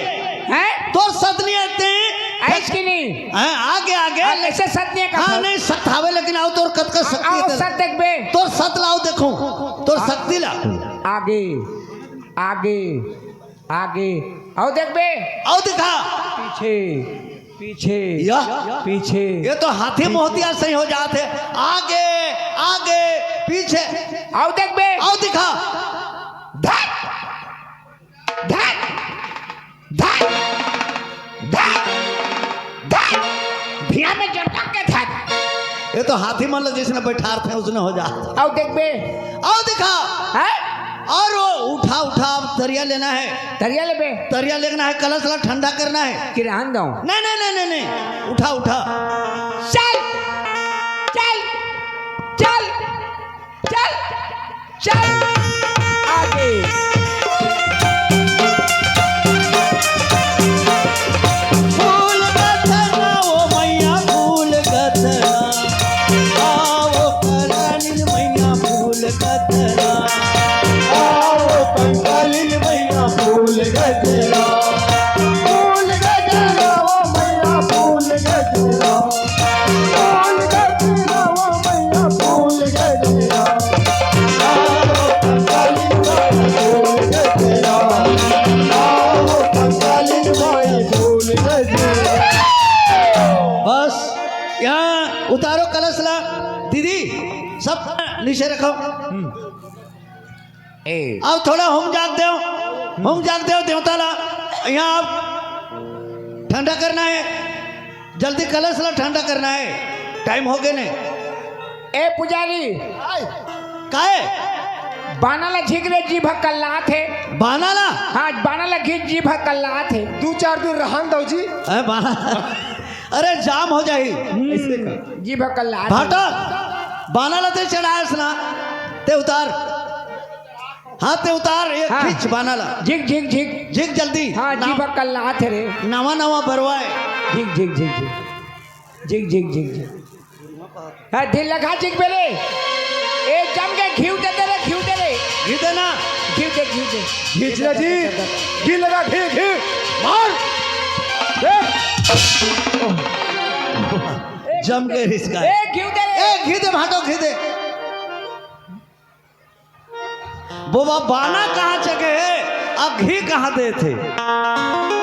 हैं? तोर सत नइ हे ते। आइस कि नहीं? हाँ, आगे, आगे। हाँ, ऐसे सत नइ हे का हाँ, था? नहीं, सत हावे, लेकिन अउ तोर कतका शक्ति हे आओ, तेरा। सत देखबे। तोर सत ला अउ देखूँ। तोर शक्ति ला। आगे, आगे। आगे। अउ देखबे। अउ दिखा। पीछे, पीछे, या। पीछे। ये तो हाथी मोहतिया सही हो जात हे। आगे, आगे, पीछे। अउ देखबे। अउ दिखा। धक, धक, धक, धक, धक। भिया में जब तक के धक। ये तो हाथी मन ल जइसने बइठारथे, ओइसने हो जात। अउ देखबे। अउ दिखा। हैं? अउ वो उठा, उठा, अब तरिया लेना हे। तरिया लेबे? तरिया लेना हे, कलश ला ठंडा करना हे। कि रहन दंव? नहीं, नहीं, नहीं, नहीं, नहीं। उठा, उठा। चल, चल, चल, चल। चल आगे। फूल गथना ओ मैया, फूल गथना। आओ कंकालिन मैया, फूल गथना। आओ कंकालिन मैया, फूल गथना। फूल गथना ओ मैया, फूल गथना। बस, यहाँ उतारो कलश ला। दीदी, सब नीचे रखो। ए। अब थोड़ा होम जाग देव, होम जाग देव देवता ला। यहाँ अब ठंडा करना हे, जल्दी कलश ला ठंडा करना हे, टाइम हो गे ने। ए पुजारी, आय। काहे? बाना ला झिक रे, जीभ ह कल्लात हे। बाना ला? हाँ, बाना ला घीच, जीभ ह कल्लात हे। दू चार दिन रहन दव जी। ए, बाना। अरे जाम हो जाही। जी भक्कल लात। भाटा, बाना ला ते चढ़ायस ना, ते उतार। हाँ, ते उतार, एक हाँ। खींच बाना ला। झिक, झिक, झिक। झिक जल्दी। हाँ, जी नवा, भक्कल लात रे। नवा, नवा बरवाए। झिक, झिक, झिक, झिक। झिक, झिक, झिक, झिक। हाँ, दिल लगा झिक बेले। ए, जम के घीव दे दे रे, घीव दे रे। घी देना। घीव दे, घीव दे। खींच ले जी। घी लगा, घी, घी। मार। ए। जम के रिसका। ए, घीव दे रे। ए, घी दे, भाटो, घी दे। बोबा, बाना कहाँ चघे हे, अउ घी कहाँ देथे?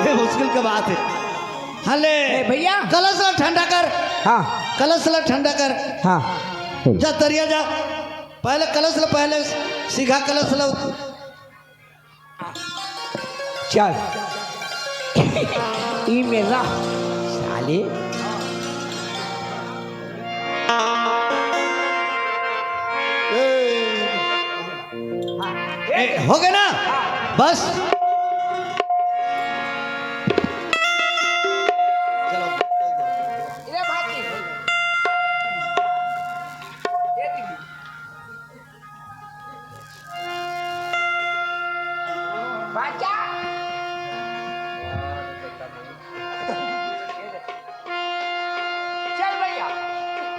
ये मुश्किल के बात हे। हले, ए, भैया। कलश ला ठंडा कर। हाँ। कलश ला ठंडा कर। हाँ। जा तरिया जा। पहले कलश ला, पहले सीघा कलश ला। चल। ई मेरा साले। ए, हो गया ना? बस।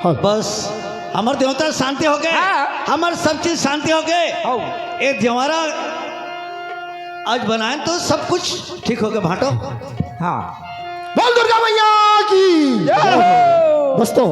हाँ। बस, हमर देवता शांति हो गए, हाँ। हमर सब चीज शांति हो गए। हौ। ये देवरा आज बनाए तो सब कुछ ठीक हो गए, भाटो। हाँ। बोल दुर्गा मैया की। जय हो। दोस्तों,